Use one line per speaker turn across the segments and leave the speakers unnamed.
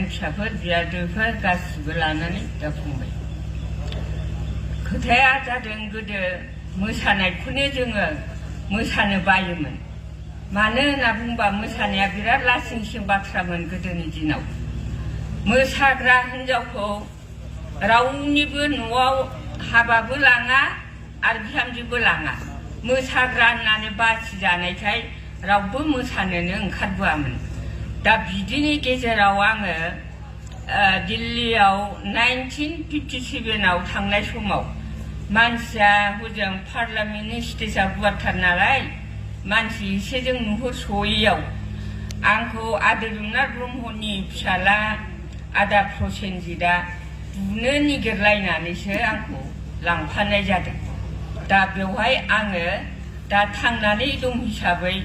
फिसाफोर बियादैफोर गासिबो लानानै दा फंबाय। खोथाया जादों गोदो मोसानायखौनो जोङो मोसानो बायोमोन। मानो होनना बुंबा मोसानाया बिराद लासिं सिं बाथ्रामोन गोदोनि दिनाव। मोसाग्रा हिन्जावखौ रावनिबो न'आव हाबाबो लाङा आरो बिहामजोबो लाङा। मोसाग्रा होननानै बासि जानायखाय रावबो मोसानोनो ओंखारबोआमोन। दा बिदिनि गेजेराव आङो दिल्लीयाव 1957आव थांनाय समाव मानसिया हजों पार्लामेन्टनि स्टेजआ गुवारथार नालाय मानसि एसेजों नुहुरस'यैयाव आंखौ आदैरुनाथ ब्रह्मनि फिसाला आदा प्रसेनजितआ बुनो निगिरलायनानैसो आंखौ लांफानाय जादों। दा बेवहाय आङो दा थांनानै दं हिसाबै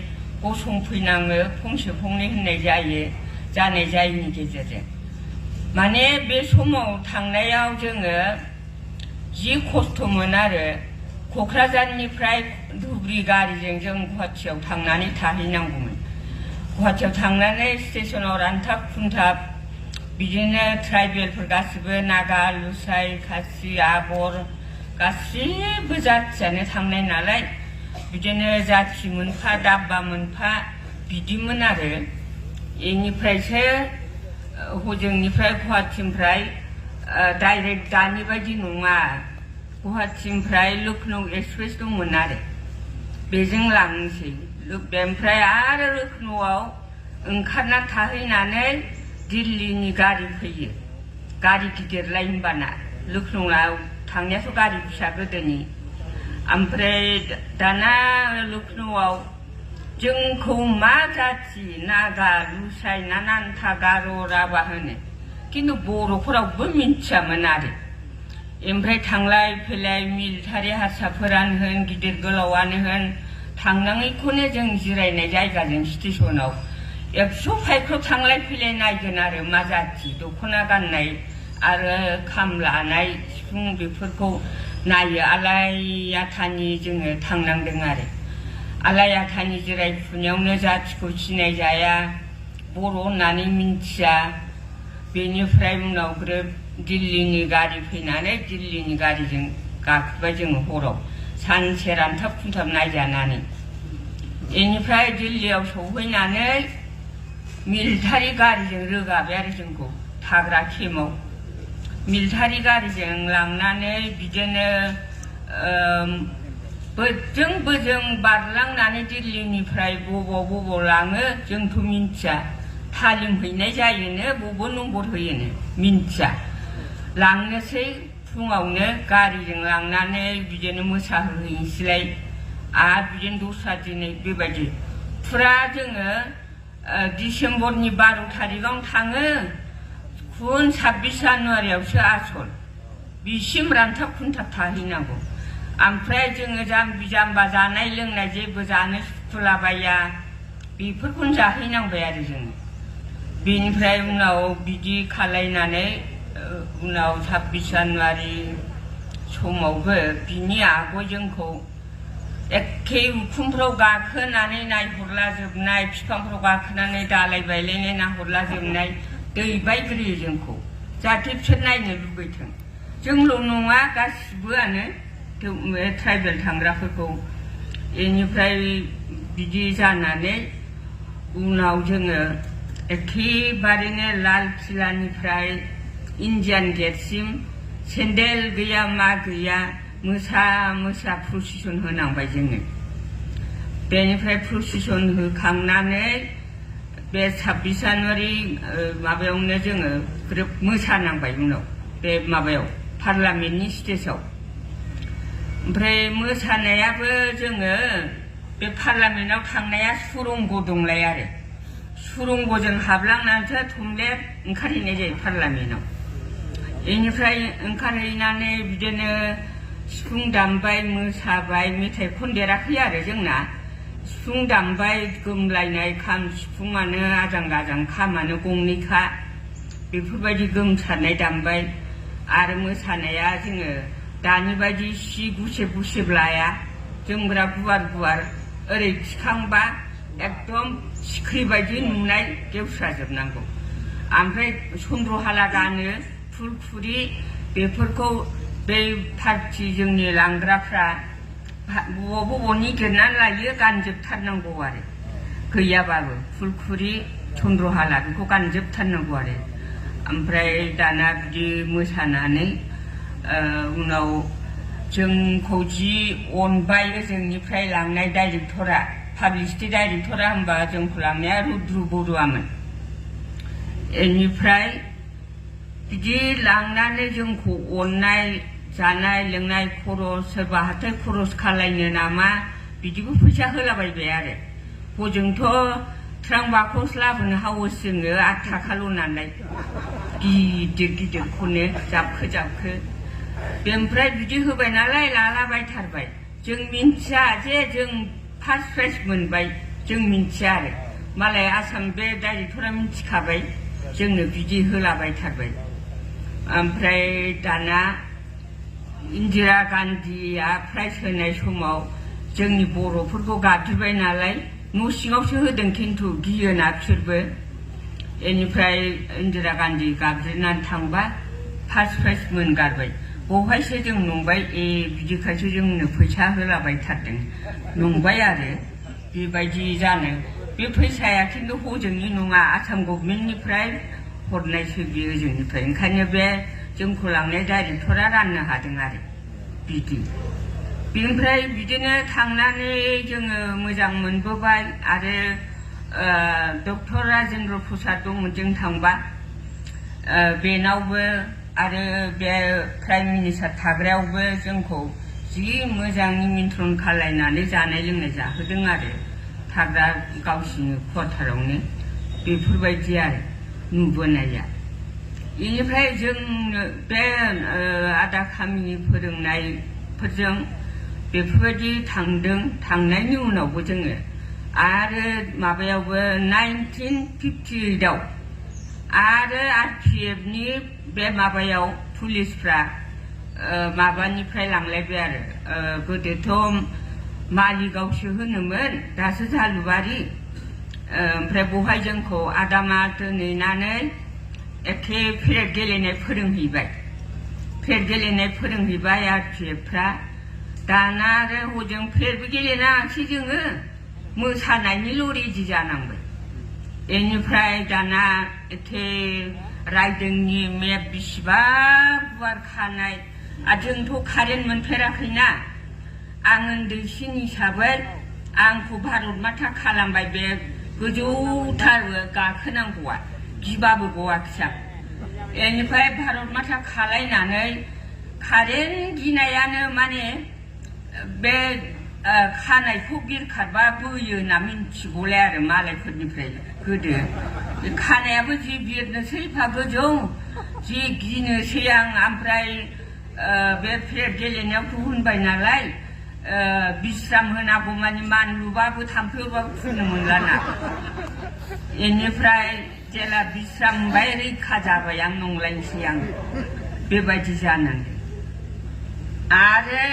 गसंफैनाङो फंसे फंनै होननाय जानाय जायैनि गेजेरजों। माने बे समाव थांनायाव जोङो जि खस्थ'मोन आरो क'क्राझारनिफ्राय धुबुरी गारिजों जों गुवाहाटियाव थांनानै थाहैनांगौमोन। गुवाहाटियाव थांनानै स्टेसनाव रानथाब खुन्थाब बिदिनो ट्राइबेलफोर गासिबो नागा लुसाइ खासि आबर गासिबो जाथियानो थांनाय नालाय बिदिनो जाथि मोनफा दाब्बा मोनफा बिदिमोन आरो। बेनिफ्रायसो हजोंनिफ्राय गुवाहाटिनिफ्राय डाइरेक्ट दानि बायदि नङा, गुवाहाटिनिफ्राय लखनौ एक्सप्रेस दंमोन आरो बेजों लांनोसै। बेनिफ्राय आरो लखनौआव ओंखारना थाहैनानै दिल्लीनि गारि फैयो, गारि गिदिरलाय होनबाना। लखनौआव थांनायाथ' गारि फिसा गोदोनि। ओमफ्राय दाना लखनौआव जोंखौ मा जाथि नागा लुसाइ नानान्था गार' राभा होनो, खिन्थु बर'फोरावबो मिन्थियामोन आरो। ओमफ्राय थांलाय फैलाय मिलिटारि हारसाफोरानो होन गिदिर गोलावानो होन थांनाङैखौनो जों जिरायनाय जायगाजों स्टेसनाव 100 फाइख्रब थांलाय फैलाय नायगोन आरो मा जाथि, दख'ना गाननाय आरो खाम लानाय सिफुं बेफोरखौ नायो। आलायाथानि जोङो थांनांदों आरो। आलायाथानि जिरायफुनायावनो जाथिखौ सिनाय जाया, बर' होननानै मिन्थिया। बेनिफ्राय उनाव ग्रोब दिल्लीनि गारि फैनानै दिल्लीनि गारिजों गाखोबाय जोङो हराव सानसे रानथाब खुन्थाब नायजानानै। बेनिफ्राय दिल्लीयाव सौहैनानै मिलिटारि गारिजों रोगाबाय आरो जोंखौ थाग्रा केम्पआव। मिलिटारि गारिजों लांनानै बिदिनो बोजों बोजों बारलांनानै दिल्लीनिफ्राय बबाव लाङो जोंथ' मिन्थिया। तालिम हैनाय जायोनो बबाव नम्बर होयोनो मिन्थिया। लांनोसै फुङावनो गारिजों लांनानै बिदिनो मोसाहोहैनोसैलाय आरो बिदिनो दस्रा दिनै बेबायदि। फुरा जोङो डिसेम्बरनि 12 थारिखआवनो थाङो, खुन 26 जानुवारियावसो आसल। बिसिम रानथाब खुन्थाब थाहैनांगौ। ओमफ्राय जोङो जाम्बि जाम्बा जानाय लोंनाय जेबो जानो सुखुलाबाया, बेफोरखौनो जाहैनांबाय आरो जोङो। बेनिफ्राय उनाव बिदि खालायनानै उनाव 26 जानुवारि समावबो बिनि आगय जोंखौ एखे उखुमफ्राव गाखोनानै नायहरलाजोबनाय, बिफांफ्राव गाखोनानै दालाय बायलायनाय नाहरलाजोबनाय दैबायग्रोयो जोंखौ, जाहाथे बिसोर नायनो लुबैथों। जोंल' नङा गासिबोआनो ट्राइबेल थांग्राफोरखौ। बेनिफ्राय बिदि जानानै उनाव जोङो एखेबारेनो लाल किलानिफ्राय इन्डियान गेटसिम सेन्देल गैया मा गैया मोसा मोसा प्रसेसन होनांबाय जोङो। बेनिफ्राय प्रसेसन होखांनानै बे 26 जानुवारि माबायावनो जोङो ग्रोब मोसानांबाय उनाव बे माबायाव पार्लामेन्टनि स्टेजाव। ओमफ्राय मोसानायाबो जोङो बे पार्लामेन्टआव थांनाया सुरंग दंलाय आरो। सुरंगजों हाबलांनानैसो थमब्लेट ओंखारहैनाय जायो पार्लामेन्टआव। बेनिफ्राय ओंखारहैनानै बिदिनो सिफुं दामबाय मोसाबाय, मेथाइ खनदेराखै आरो जोंना। सिफुं दामबाय गोमलायनाय, खाम सिफुङानो आजां गाजां, खामानो गंनैखा, बेफोरबायदि गोमसारनाय दामबाय। आरो मोसानाया जोङो दानि बायदि सि गुसेब गुसेब लाया, जोमग्रा गुवार गुवार ओरै थिखांबा एकदम सिख्रि बायदि नुनाय गेवस्राजोबनांगौ। ओमफ्राय चन्द्रहाला गानो फुलखुरि बेफोरखौ बे पार्टि जोंनि लांग्राफ्रा बबाव निगिरनानै लायो गानजोबथारनांगौ आरो गैयाबाबो फुलखुरि चन्द्रहाला बेखौ गानजोबथारनांगौ आरो ओमफ्राय दाना बिदि मोसानानै उनाव जोंखौ जि अनबाय जोंनिफ्राय लांनाय डाइरेक्टरा पाब्लिसिटि डाइरेक्टरा होनबा जोंखौ लांनाया रुद्र बरुवामोन बेनिफ्राय बिदि लांनानै जोंखौ अननाय जानाय लोंनाय खरस सोरबा हाथाय खरस खालायनो नामा बिदिबो फैसा होलाबायबाय आरो हजोंथ' ट्रां बाकस लाबोनो हावोस जोङो 8 थाखाल' नालाय गिदिर गिदिरखौनो जाबखो जाबखो बेनिफ्राय बिदि होबाय नालाय लालाबायथारबाय जों मिन्थिया जे जों फार्स्ट प्राइज मोनबाय जों मिन्थिया आरो मालाय आसाम बे डाइरेक्टरा मिन्थिखाबाय जोंनो बिदि होलाबायथारबाय ओमफ्राय दाना इन्दिरा गान्धीया प्राइज होनाय समाव जोंनि बर'फोरखौ गाबज्रिबाय नालाय न' सिङावसो होदों खिन्थु गियोना बिसोरबो बेनिफ्राय इन्दिरा गान्धी गाबज्रिनानै थांबा फार्स्ट प्राइज मोनगारबाय बेवहायसो जों नंबाय बिदिखायसो जोंनो फैसा होलाबायथारदों नंबाय आरो बेबायदि जानो बे फैसाया खिन्थु हजोंनि नङा आसाम गभर्नमेन्टनिफ्राय हरनायसो बियो जोंनिफ्राय ओंखायनो बे जोंखौ लांनाय डाइरेक्टरा राननो हादों आरो बिदि बेनिफ्राय बिदिनो थांनानै जोङो मोजां मोनबोबाय आरो डक्टर राजेन्द्र प्रसाद दंमोन जों थांबा बेनावबो आरो बे प्राइम मिनिस्टार थाग्रायावबो जोंखौ जि मोजां निमन्त्रण खालायनानै जानाय लोंनाय जाहोदों आरो थाग्रा गावसिनि क्वार्टारावनो बेफोरबायदि आरो नुबोनाया बेनिफ्राय जोंनो बे आदा खामिनि फोरोंनायफोरजों बेफोरबायदि थांनायनि उनावबो जोङो आरो माबायावबो 1958आव आरो RPFनि बे माबायाव पुलिसफ्रा माबानिफ्राय लांलायबाय आरो गोदोथ' मालिगावसो होनोमोन दासो जालुबारि ओमफ्राय बहाय जोंखौ आदामा दोनहैनानै एखे फ्लेट गेलेनाय फोरोंहैबाय RPFफ्रा दाना आरो हजों फ्लेटबो गेलेनाङासै जोङो मोसानायनिल' रेडि जानांबाय बेनिफ्राय दाना एखे रायदोंनि मेप बिसिबा गुवार खानाय आरो जोंथ' कारेन्ट मोनफेराखैना आं उन्दैसिन हिसाबै आंखौ भारत माता खालामबाय बे गोजौथार गाखोनांगौआ गिबाबो गवाखिसा बेनिफ्राय भारत माता खालायनानै कारेन्ट गिनायानो माने बे खानायखौ बिरखारबा बोयो होनना मिन्थिगौलाय आरो मालायफोरनिफ्राय गोदो खानायाबो जि बिरनोसै एफा गोजौ जि गिनोसै आं ओमफ्राय बे फ्लेट गेलेनायावथ' होनबाय नालाय बिश्राम होनांगौ मानि मानलुबाबो थाम्फै अरबाबो फुनो मोनलाना बेनिफ्राय जेला बिश्राम मोनबाय रैखा जाबाय आं नंलायनोसै आं बेबायदि जानांदों आरो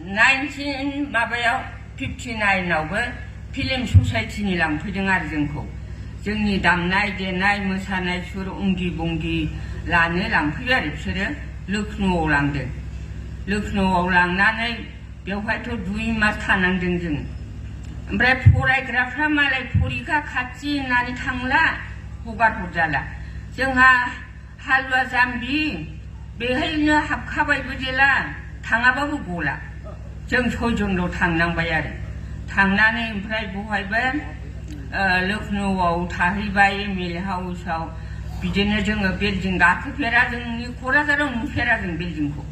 1959आवबो फिल्म ससाइटिनि लांफैदों आरो जोंखौ जोंनि दामनाय देनाय मोसानाय सुर अंगि बंगि लानो लांफैयो आरो बिसोरो लखनौआव लांदों लखनौआव लांनानै बेवहायथ' 2 मास थानांदों जों ओमफ्राय फरायग्राफ्रा मालाय फरिखा खाथि होननानै थांला हगार हरजाला जोंहा हालुवा जाम्बि बेहायनो हाबखाबायबो जेला थाङाबाबो गला जों 6 जनल' थांनांबाय आरो थांनानै ओमफ्राय बहायबो लखनौआव थाहैबाय MLA हाउसआव बिदिनो जोङो बिल्डिं गाखोफेरा जोंनि क'क्राझाराव नुफेरा जों बिल्डिंखौ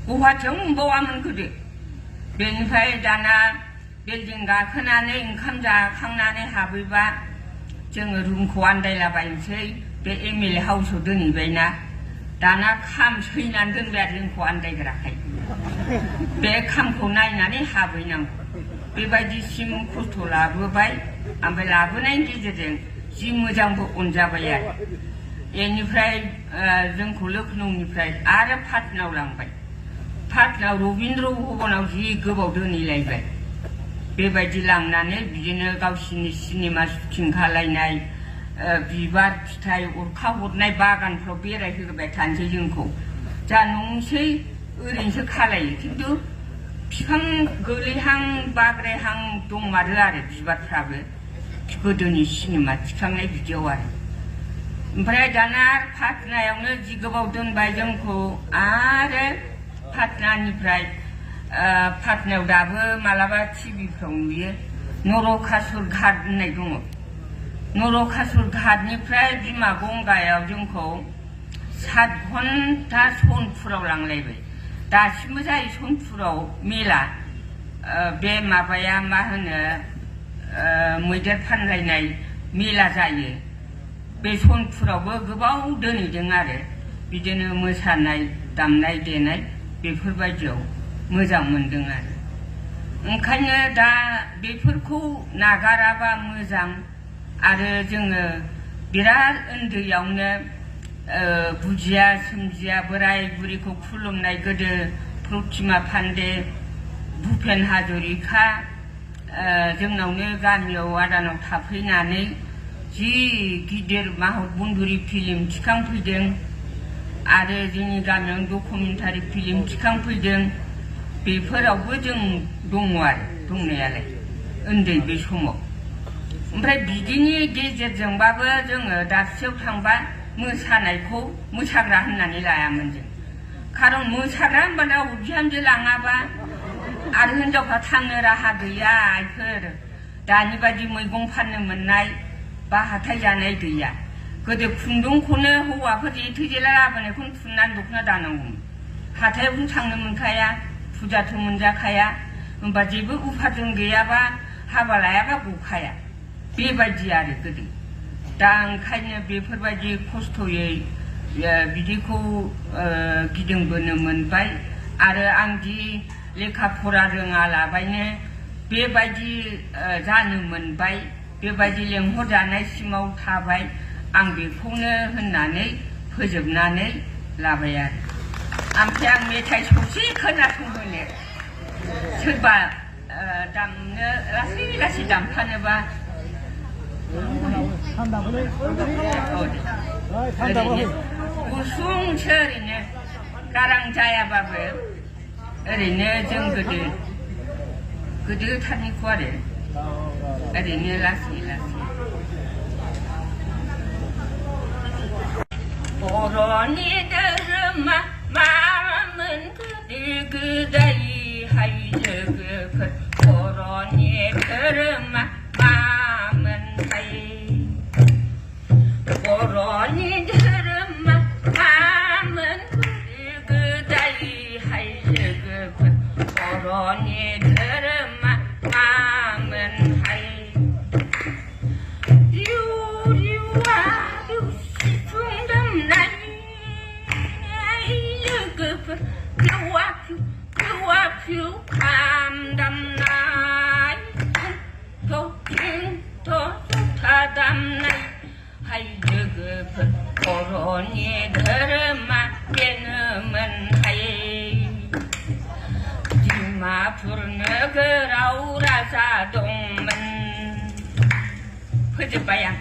गुवाहाटियाव नुबावामोन गोदो बेनिफ्राय दाना बिल्डिं गाखोनानै ओंखाम जाखांनानै हाबैबा जोङो रुमखौ आन्दायलाबायनोसै बे MLA हाउसआव दोनहैबायना दाना खाम सैनानै दोनबाय आरो जोंखौ आन्दायग्राखाय बे खामखौ नायनानै हाबहैनांगौ बेबायदिसिम खस्थ' लाबोबाय ओमफ्राय लाबोनायनि गेजेरजों जि मोजांबो अनजाबाय आरो बेनिफ्राय जोंखौ लखनौनिफ्राय आरो पाटनायाव लांबाय पाटनायाव रबीन्द्र भवनाव जि गोबाव दोनहैलायबाय बेबायदि लांनानै बिदिनो गावसिनि सिनेमा शुटिं खालायनाय बिबार फिथाइ अरखा हरनाय बागानफ्राव बेरायहोबाय थानोसै जोंखौ जा नंसै ओरैनोसो खालायो खिन्थु बिफां गोलैहां बाग्रायहां दंमारो आरो बिबारफ्राबो गोदोनि सिनेमा थिखांनाय बिदियाव आरो ओमफ्राय दाना पाटनायावनो जि गोबाव दोनबाय जोंखौ आरो पाटनानिफ्राय पाटनायाव दाबो मालाबा टिभिफ्राव नुयो नरकासुर घाट होननाय दङ नरकासुर घाटनिफ्राय बिमा गंगायाव जोंखौ 7 घन्टा सनपुराव लांलायबाय दासिमबो जायो सनपुराव मेला बे माबाया मा होनो मैदेर फानलायनाय मेला जायो बे सनपुरावबो गोबाव दोनहैदों आरो बिदिनो मोसानाय दामनाय देनाय बेफोरबायदियाव मोजां मोनदों आरो ओंखायनो दा बेफोरखौ नागाराबा मोजां आरो जोङो बिराद उन्दैयावनो बुजिया सोमजिया बोराय बुरिखौ खुलुमनाय गोदो प्रतिमा पान्डे भुपेन हाजरिका जोंनावनो गामियाव आदानाव थाफैनानै जि गिदिर माहत बन्दुरि फिल्म थिखांफैदों आरो जोंनि गामियावनो डकुमेन्टारि फिल्म थिखांफैदों बेफोरावबो जों दङ आरो दंनायालाय उन्दै बे समाव ओमफ्राय बिदिनि गेजेरजोंबाबो जोङो दाबसेयाव थांबा मोसानायखौ मोसाग्रा होननानै लायामोन जों खारन मोसाग्रा होनबा रावबो बिहामजो लाङाबा आरो हिनजावफ्रा थांनो राहा गैया बेफोर दानि बायदि मैगं फाननो मोननाय बा हाथाय जानाय गैया गोदो खुन्दुंखौनो हौवाफोर जेथोजेला लाबोनायखौनो थुननानै दख'ना दानांगौमोन हाथायावनो थांनो मोनखाया फुजाथ' मोनजाखाया होमबा जेबो उपार्जन गैयाबा हाबा लायाबा गखाया बेबायदि आरो गोदो दा ओंखायनो बेफोरबायदि खस्थ'यै बिदिखौ गिदिंबोनो मोनबाय आरो आं दि लेखा फरा रोङालाबायनो बेबायदि जानो मोनबाय बेबायदि लेंहरजानायसिमाव थाबाय आं बेखौनो होननानै फोजोबनानै लाबाय आरो ओमफ्राय आं मेथाइ ससे खोनासंहोनो सोरबा दामनो लासै लासै दामफानोबा गुसुंसो ओरैनो गारां जायाबाबो ओरैनो जों गोदोथारनिखौ आरो ओरैनो लासै लासै बर'नि धोरोमा मामोन गोदो गोदायहाय लोगोफोर बर'नि धोरोमा मामोनहाय बर'नि धोरोमा मामोन गोदो गोदायहाय लोगोफोर बर'नि धोरोमा मामोनहाय फिउ खाम दामनाय जथा दामनाय हाय लोगोफोर बर'नि धोरोमा बेनोमोनहाय डिमापुर नोगोराव राजा दंमोन फोजोब्बाय आं